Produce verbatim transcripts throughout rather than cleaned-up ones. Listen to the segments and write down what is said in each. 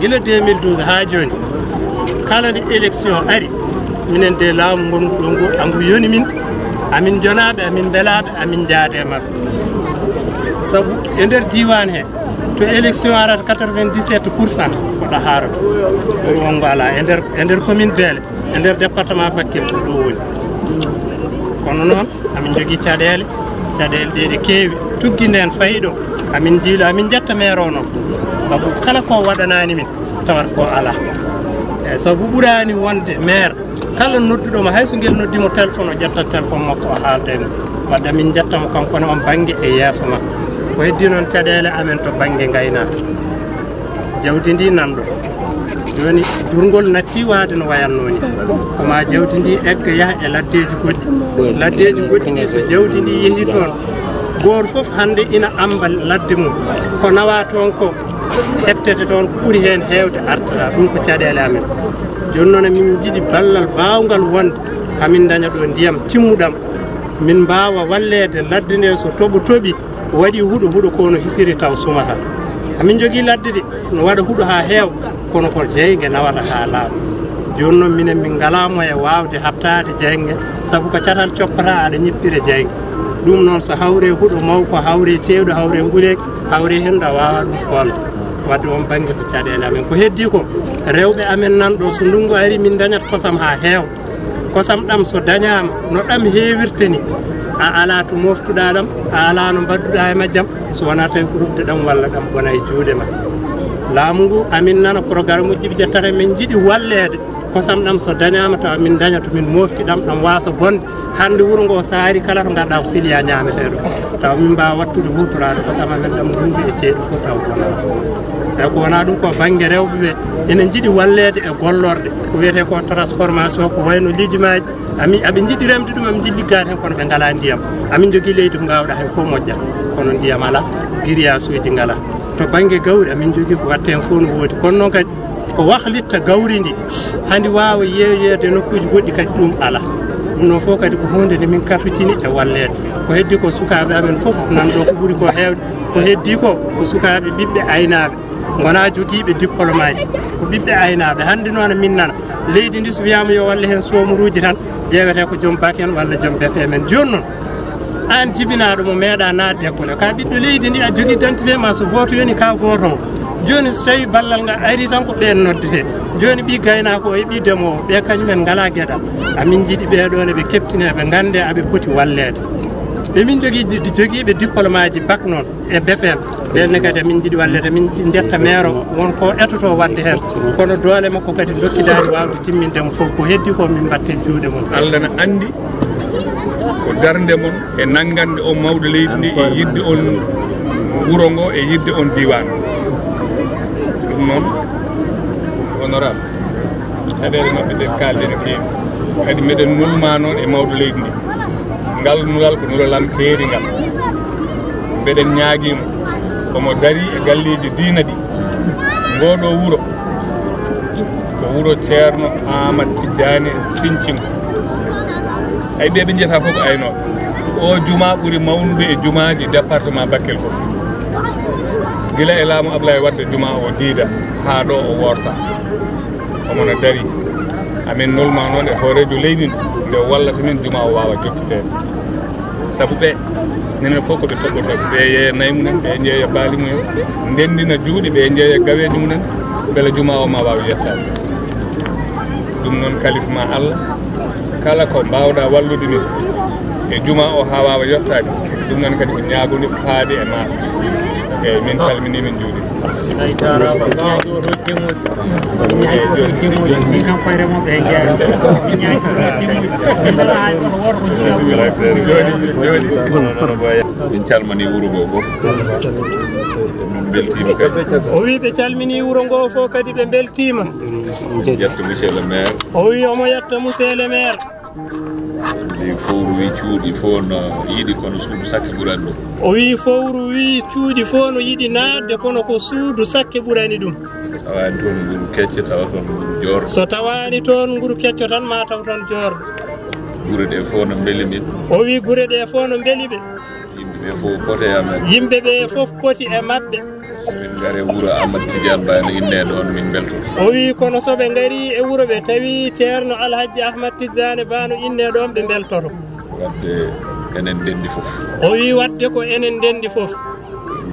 Gila deux mille douze haa jooni, kala nde élection ari, minen de laamu ngonɗo ɗo ngo, angu yoni min, amin jonaaɓe, amin mbelaaɓe, amin njaade e maɓɓe. Sabu e nder diiwaan he, to élection arata quatre-vingt-dix-sept pour cent ko ɗo haarata. Wuro wonngo alaa e nder, e nder commune Beele, e nder département Bakel ko ɗo woni. Kono noon, amin njogii caɗeele, caɗeele ɗe ɗe keewi, tuggi ndeen fayi ɗo. Amin njiilo, amin njetta maire o noon. Sabu kala ko waɗanaani min, tawat ko alaa. Eeyi, sabu ɓuraani wonde maire, kala nodduɗo mo, hay so ngel noddi mo téléphone, o ƴettat téléphone makko, o haalda e mum. Wadde amin njetta mo kanko ne on bannge e yeeso makko. Ko heddii noon caɗeele amen to bannge ngaynaaka. Jawdi ndi nanɗo. Jooni durngol natti waade no wayatnoo ni. Ko ma jawdi ndi egga yaha e laddeeji goɗɗi. Laddeeji goɗɗi ɗi so jawdi ndi yehi toon, gooto fof hannde ina amba ladde mum. Ko nawa toon ko heɓtete toon ko ɓuri heen heewde artata. Ɗum ko caɗeele amen. Jooni noon emin njiɗi ballal baawngal wonde hamin ndaña ɗo ndiyam timmuɗam. Min mbaawa walleede ladde nde so toɓo toɓi, waɗi huɗo, huɗo ko no hisiri taw sumata. Amin njogii ladde de, no waɗa huɗo haa heewa, kono ko jeynge nawata haa laaɓa. Jooni noon minen min ngalaa moyen waawde haɓtaade jeynge, sabu ko catal coppata aɗa ñippira jeynge. Ɗum noon so hawre huɗo mawko, hawre ceeɗu, hawre nguleeki, hawre henndu a waawaa ɗum foolde. Wadde on bannge ko caɗeele amen. Ko heddii ko, rewɓe amen nan ɗo, so ndunngu ari min ndañat kosam haa heewa. Kosam ɗam so dañaama no ɗam heewirta ni, a alaa to mooftuɗaa ɗam, a alaa no mbaɗduɗaa e majjam, so wonaa tawi ko rufde ɗam walla ɗam bona e juuɗe ma. Laamu ngu, amin nana programme uji ɗi ɓe ƴettata, min njiɗi walleede. Kosam ɗam so dañaama tawa min ndaña to min moofti ɗam, ɗam waasa bonde. Hannde wuro ngo so ari kala to ngarɗaa ko siliya ñaameteeɗo. Tawa min mbaawa wattude huutoraade kosam amen ɗam ndunngu e ceeɗu fof taw bonaa. Eeyi, ko wonaa ɗum ko bannge rewɓe ɓe ene njiɗi walleede e gollorɗe. Ko wiyetee ko transformation, ko wayno liijimaaji. Amin, aɓe njiɗi remde ɗum, aɓe njiɗi liggaade heen, kono ɓe ngalaa ndiyam. Amin njogii leydi ko ngaawɗaa heen fof moƴƴa, kono ndiyam alaa, giriyasuuji ngalaa. To bannge gawri, amin njogii ko watta heen fof no woodi. Kono noon kadi, ko wahlitta gawri ndi, haa ndi waawa yeeyeede e nokkuuji goɗɗi kadi, ɗum alaa. Ɗum noon fof kadi ko huunde nde min karfitini e walleede. Ko heddii ko sukaaɓe amen fof nan ɗo, ko ɓuri ko heewde, ko heddii ko, ko sukaaɓe ɓiɓɓe aynaaɓe. Ngonaa jogiiɓe diplôme aji, ko ɓiɓɓe aynaaɓe. Hannde noon min nana leydi ndi so wiyaama yo walle heen chômeuruuji tan, ƴeewetee ko joom bac en walla joom B F M en. Jooni noon, aan jibinaaɗo mo meeɗaa naatde école, ka ɓiɗɗo leydi ndi, a jogii identité ma, so vote yoni ka vote o. Jooni so tawii ballal ngal arii tan ko ɓeen noddetee. Jooni ɓii gaynaako o e ɓii demoowo, ɓe kañum en ngalaa geɗal. Amin njiɗi ɓee ɗoo ne ɓe keɓtinee, ɓe nganndee aɓe poti walleede. Ɓe min jogii di-, jogiiɓe diplôme aji bac noon e B F M, ɓeen ne kadi amin njiɗi walleede, min njetta maire o, won ko etoto waɗde heen, kono doole makko kadi dokkidaani waawde timminde mo fof. Ko heddii ko min mbatte juuɗe mum. Allah na anndi ko darnde mon e nanngande on mawɗo leydi ndi e yiɗde on wuro ngo e yiɗde on diiwaan. Ɗum noon, honorable, caɗeele maɓɓe ɗe kaalɗen ne keewi. Kadi meɗen nulma noon e mawɗo leydi ndi. Ngal nulal ko nulal am keeringal. Mbeɗen ñaagii mo, omo darii e galleeji diina ɗi. Ngoo ɗoo wuro ko wuro Ceerno Aamad Tijjaani Siñcinko. Ay ɓe ɓe njiyata fof ko aynooɓe. Oo jumaa ɓuri mawnude e jumaaji département Bakel fof. Gila e laamu Ablaye Wadde jumaa o diida haa ɗo o worta. Omo no darii. Amin nulma noon e hooreejo leydi ndi, nde o wallata min jumaa o waawa jokkiteede. Sabu ɓe, minen fof ko ɓe toɓɓotooɓe. Ɓe yeeya nayi mumen, ɓe njeeya baali mumen, ndenndina juuɗe, ɓe njeeya gaweeji mumen, mbele jumaa o ma waaw yettaade. Ɗum noon, kalifa ma Allah, kala ko mbaawɗaa wallude min e jumaa o haa waawa yettaade, ɗum noon kadi ko ñaagunde faade e ma. Eeyi, min calminii, min njuuriima. Min calmini wuro ngo fof. Min mbeltiima kadi. O wi ɓe calmini wuro ngo fof kadi, ɓe mbeltiima. Yetta monsieur le maire. O wi omo yetta monsieur le maire. Ndi fowru wi cuuɗi fof no yiɗi, kono suudu sakke ɓurani ɗum. O wi fowru wi cuuɗi fof no yiɗi naatde, kono ko suudu sakke ɓurani ɗum. Tawaani toon nguru kecco, tawa toon nguru joorɗo. So tawaani toon nguru kecco tan, ma taw toon joorɗo. Gure ɗe fof no mbeli min. O wi gure ɗe fof no mbeli ɓe. Yimɓe Ɓe fof poti e amen. Yimɓe ɓe fof poti e maɓɓe. So min ngari wuro Ahmad Tidiane Ba no innee ɗoon, min mbeltoto. O wii, kono so ɓe ngari e wuro ɓe tawi Ceerno Alhajji Ahmad Tidiane Ba no innee ɗoon, ɓe mbeltoto. Wadde enen ndenndi fof. O wii, wadde ko enen ndenndi fof.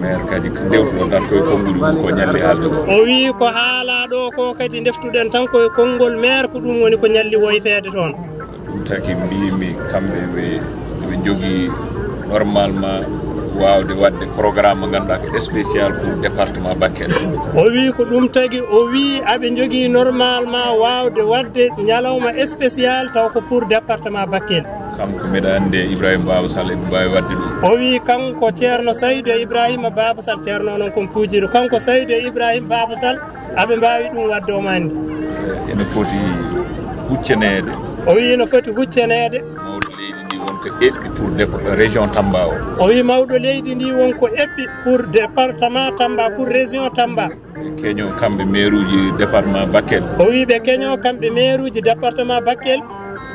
Maire kadi ko ndewtuɗo tan koye konnguɗi mum ko ñalli haalde ɗo. O wii, ko haalaa ɗo ko kadi ndeftuɗen tan koye konngol maire, ko ɗum woni ko ñalli woyteede toon. Ɗum taki mbiymi kamɓe ɓe, ɓe njogii normalement waawde waɗde programme mo ngannduɗaa ko spécial pour département Bakel. O wii ko ɗum tagi, o wii aɓe njogii normalement waawde waɗde ñalawma spécial taw ko pour département Bakel. Kanko mbeɗa anndi e Ibrahima Baba Sall eɓe mbaawi waɗde ɗum. O wii kanko Ceerno Saydu e Ibrahima Baba Sall, Ceerno o noon kon puujiiɗo, kanko Saydu e Ibrahima Baba Sall, aɓe mbaawi ɗum waɗde, omo anndi. Ene foti huccaneede. O wii no foti huccaneede. Mawɗo leydi ndi won ko eɓɓi pour dépa-, région Tamba o. O wii mawɗo leydi ndi won ko eɓɓi pour département Tamba, pour région Tamba. Ɓe keño kamɓe maire uji département Bakel. O wii ɓe keño kamɓe maire uji département Bakel.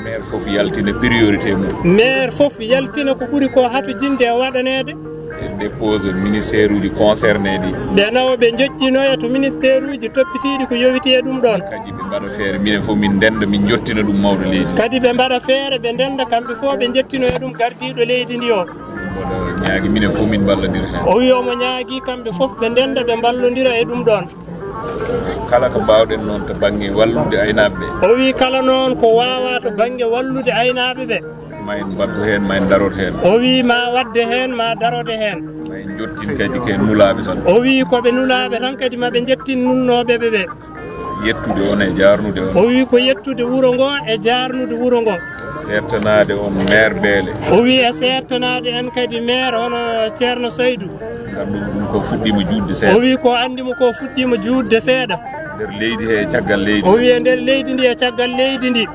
Maire fof yaltina priorité mum. Maire fof yaltina ko ɓuri ko hatojinde e waɗaneede. Ɓe dépose ministère uji concerné ɗi. Ɓe nawa ɓe njoƴƴinoya to ministère uji toppitiiɗi ko yowiti e ɗum ɗoon. Kadi ɓe mbaɗa feere, minen fof min ndennda, min njottina ɗum mawɗo leydi. Kadi ɓe mbaɗa feere, ɓe ndennda kamɓe fof, ɓe njettinoya ɗum gardiiɗo leydi ndi o. Mboɗo ñaagi minen fof min mballondira heen. O wii omo ñaagi kamɓe fof ɓe ndennda, ɓe mballondira e ɗum ɗoon. Kala ko mbaawɗen noon to bannge wallude aynaaɓe ɓe. O wii kala noon ko waawaa to bannge wallude aynaaɓe ɓe. Ma en mbaɗdu heen, ma en darot heen. O wii ma waɗde heen, ma darode heen. Ma en njottin kadi ko en nulaaɓe tan. O wii ko ɓe nulaaɓe tan kadi ma ɓe njettin nulnooɓe ɓe ɓe. Yettude on e jaarnude on. O wii ko yettude wuro ngo e jaarnude wuro ngo. Seettanaade on maire Beele. O wii e seettanaade en kadi maire hono Ceerno Saydu. Nganndu ɗum ko fuɗɗiima juutde seeɗa. O wii ko anndi mo ko fuɗɗiima juutde seeɗa. Nder leydi he e caggal leydi. O wii e nder leydi ndi e caggal leydi ndi.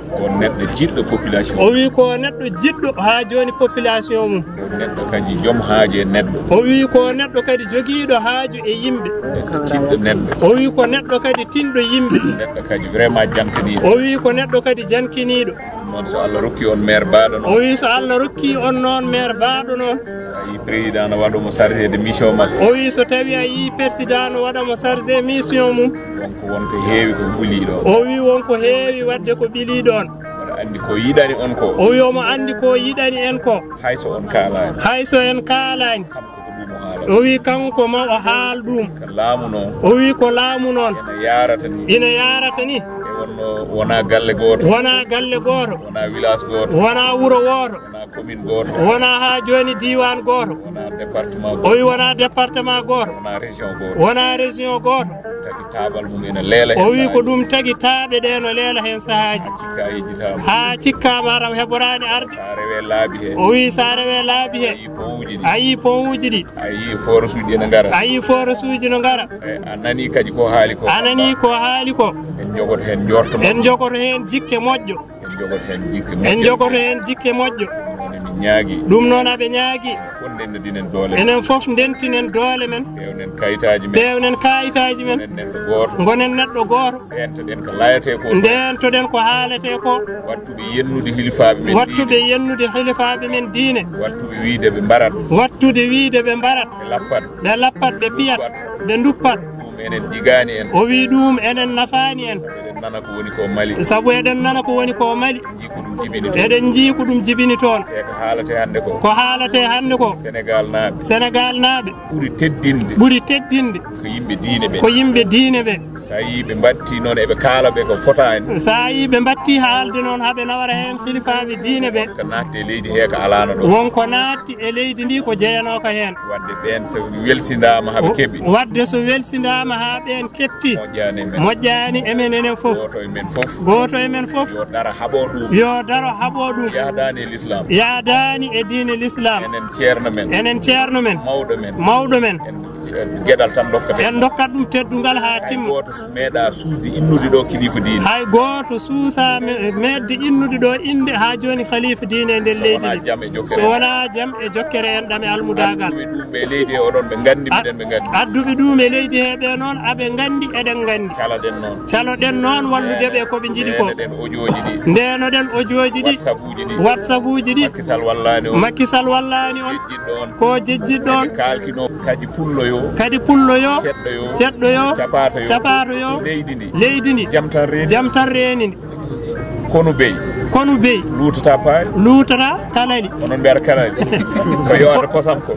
Ko neɗɗo jiɗɗo population. O wii ko neɗɗo jiɗɗo haa jooni population mum. Ko neɗɗo kadi joom haaju e neɗɗo. O wii ko neɗɗo kadi jogiiɗo haaju e yimɓe. Neɗɗo tiɗɗo neɗɗo. O wii ko neɗɗo kadi tinɗo yimɓe. Neɗɗo kadi vraiment jankiniiɗo. O wii ko neɗɗo kadi jankiniiɗo. Ɗum noon so Allah rokki on maire baaɗo noon. O wii so Allah rokki on noon maire baaɗo noon. So a yii président no waɗa mo chargé de mission makko. O wii so tawi a yii président no waɗa mo chargé mission mum. Donc won ko heewi ko ɓilii ɗoon. O wii won ko heewi waɗde ko ɓilii ɗoon. Mboɗo anndi ko yiɗani on ko. O wii omo anndi ko yiɗani en ko. Hay so on kaalaani. Hay so en kaalaani. Kanko ko ɗum o haala. O wii kanko ma o haal ɗum. Ko laamu noon. O wii ko laamu noon. Ina yaarata ni. Ina yaarata ni. E wonno wonaa galle gooto. Wonaa galle gooto. Wonaa village gooto. Wonaa wuro wooto. Wonaa commune gooto. Wonaa haa jooni diiwaan gooto. Wonaa département gooto. O wii wonaa département gooto. Wonaa région gooto. Wonaa région gooto. Tagi taabal mum ina leela heen. O wii ko ɗum tagi taaɓe ɗe no leela heen sahaaji. Haa cikka a yejjitaama. Haa cikka maataw heɓoraani arde. So a rewii laabi he. O wii so a rewii laabi he. A yii ponwuuji ɗi. A yii ponwuuji ɗi. A yii forage uji ina ngara. A yii forage uji no ngara. E, a nanii kadi ko haali ko. A nanii ko haali ko. En njogoto heen njoorto moƴƴo. En njogoto heen jikke moƴƴo. En njogoto heen jikke moƴƴo. En njogoto heen jikke moƴƴo. Ɗum noon emin ñaagi. Ɗum noon aɓe ñaagi. Fof ndennodinen doole men. Enen fof ndentinen doole men. Peewnen kayitaaji men. Peewnen kayitaaji men. Ngonen neɗɗo gooto. Ngonen neɗɗo gooto. Ndeentoɗen ko layetee ko. Ndeentoɗen ko haaletee ko. Wattuɓe yennude hilifaaɓe men diine. Wattuɓe yennude hilifaaɓe men diine. Wattuɓe wiyde ɓe mbarat. Wattude wiyde ɓe mbarat. Ɓe lappat. Ɓe lappat, ɓe piyat, ɓe nduppat. Ɗum enen jigaani en. O wii ɗum enen nafaani en. Eɗen nana ko woni ko Mali. Sabu eɗen nana ko woni ko Mali. Njii ko ɗum jibini toon. Eɗen njii ko ɗum jibini toon. Te ko haaletee hannde ko. Ko haaletee hannde ko. Senegaal naaɓe. Senegaal naaɓe. Ɓuri teddinde. Ɓuri teddinde. Ko yimɓe diine ɓe. Ko yimɓe diine ɓe. So a yii ɓe mbattii noon eɓe kaala ɓe ko fotaani. So a yii ɓe mbattii haalde noon haa ɓe nawara heen hilifaaɓe diine ɓe. Ko naatti e leydi he ko alaano ɗo. Won ko naatti e leydi ndi ko jeyanooka heen. Wadde ɓeen so welsindaama haa ɓe keɓi. Wadde so welsindaama haa ɓeen keɓti. Moƴƴaani e men. Moƴƴaani e men enen fof. Gooto e men fof. Gooto e men fof. Yo daro haɓo ɗum. Yo daro haɓo ɗum. Yahdaani e l'islam. Yahdaani e diine l'islam. Enen ceerno men. Enen ceerno men. Mawɗo men. Mawɗo men. En Geɗal tan dokkata. En dokkat ɗum teddungal haa timma. Hay gooto meeɗa suusde innude ɗo kilifa diine. Hay gooto suusa me-, meeɗde innude ɗo innde haa jooni khalifa diine e nder leydi ndi. So wonaa jam e jokkere. So wonaa jam e jokkere en ɗam e almudaagal. Adduɓe ɗum ɓe leydi he oɗon ɓe nganndi, miɗen ɓe nganndi. Adduɓe ɗum e leydi he ɓe noon aɓe nganndi, eɗen nganndi. Caloɗen noon. Caloɗen noon wallude ɓe ko ɓe njiɗi ko. Ndeenoɗen ojooji ɗi. Ndeenoɗen ojooji ɗi. WhatsAppuuji ɗi. WhatsAppuuji ɗi. Macky Sall wallaani on. Macky Sall wallaani on. Jejjitɗo on. Ko jejjitɗo on. Eɓe kaalkino kadi pullo yo. Kadi pullo yo. Ceɗɗo yo. Ceɗɗo yo. Capaato yo. Capaato yo. Leydi ndi. Leydi ndi. Jam tan reeni. Jam tan reeni ndi. Konu beyi. Konu beyi. Luutata paari. Luutata kalali. Onon mbiyataa kalali. Ko yo'ata kosam ko.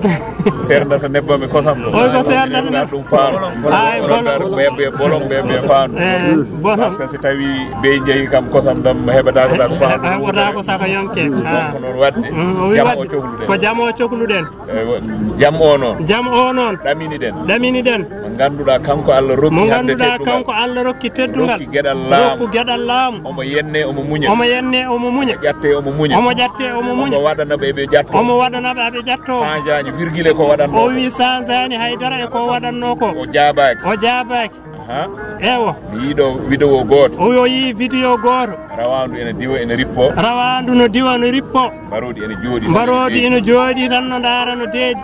Seernata nebbam e kosam ko. Oy ko seernata nebbam. Ɗum faanu. Ay, onon bolon. Mbiyataa ɓe, ɓe bolon, ɓe, ɓe faanu. Eh, bolon. Parce que si tawi beyi njehi kam kosam ɗam heɓataako sago faanu. Heɓataako sago yonke. Donc noon waɗde. Mm, o wi jam o waɗde. Cokluɗen. Ko jam o cokluɗen. Eh, jam o noon. Jam o noon. Ɗaminiɗen. Ɗaminiɗen. Mo ngannduɗaa kanko Allah rokki. Mo hannde ngannduɗaa teddungal. Kanko Allah rokki teddungal. Rokki geɗal laamu. Rokku geɗal laamu. Omo yenne, omo muña. Omo yenne, omo muña. Omo ƴatte, omo muña. Omo waɗana ɓe ɓe ƴatto. Omo waɗana ɓe ɓe ƴatto. Changeaani virgule ko waɗannoo. O wi changeaani haydara e ko waɗannoo ko. O jaabaaki. O jaabaaki. Aha. Ewo. Mi yiɗo vidéo gooto. O yo yi vidéo gooto. Rawaandu ene diwa, ene rippo. Rawaandu no diwa, no rippo. Mbarooɗi ene jooɗi tan. Mbarooɗi ene jooɗi tan, no ndaara, no deeƴi.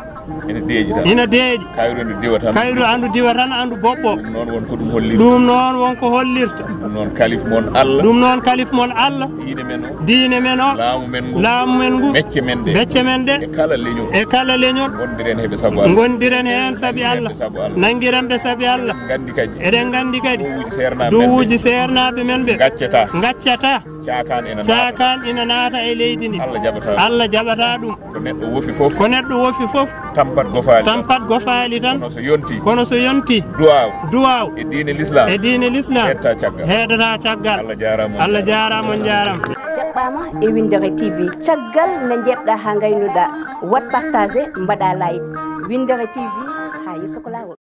Ene deeƴi tan. Ina deeƴi. Kayru ene diwa tan. Kayru andu diwa tan, andu boppo. Ɗum noon won ko ɗum hollirta. Ɗum noon won ko hollirta. Ɗum noon kalif mon Allah. Ɗum noon kalif mon Allah. Diine men o. Diine men o. Laamu men ngu. Laamu men ngu. Becce men ɗe. Becce men ɗe. E kala leñol. E kala leñol. Ngondiren heɓe sabu Allah. Ngondiren heen sabi Allah. Nanngiren ɓe sabu Allah. Nanngiren ɓe sabi Allah. Nganndi kadi. Eɗen nganndi kadi. Duwuuji seernaaɓe men ɓe. Duwuuji seernaaɓe men ɓe. Ngaccata. Ngaccata. Caakaan ina naata. Caakaan ina naata e leydi ndi. Allah jaɓataa. Allah jaɓataa ɗum. Ko neɗɗo wofi fof. Ko neɗɗo wofi fof. Tampat gofaali tan. Tampat gofaali tan. Kono so yonti. Kono so yonti. Duwaaw. Duwaaw. E diine Lislaam. E diine Lislaam. Heedta caggal. Heedata caggal. Allah jaaraama, on jaaraama. Allah jaaraama, on jaaraama. Jaɓɓaama e Winndere T V caggal nde njeeɓɗaa haa ngaynuɗaa. Waɗ partagé, mbaɗaa like. Winndere T V, haa yeeso ko laawol.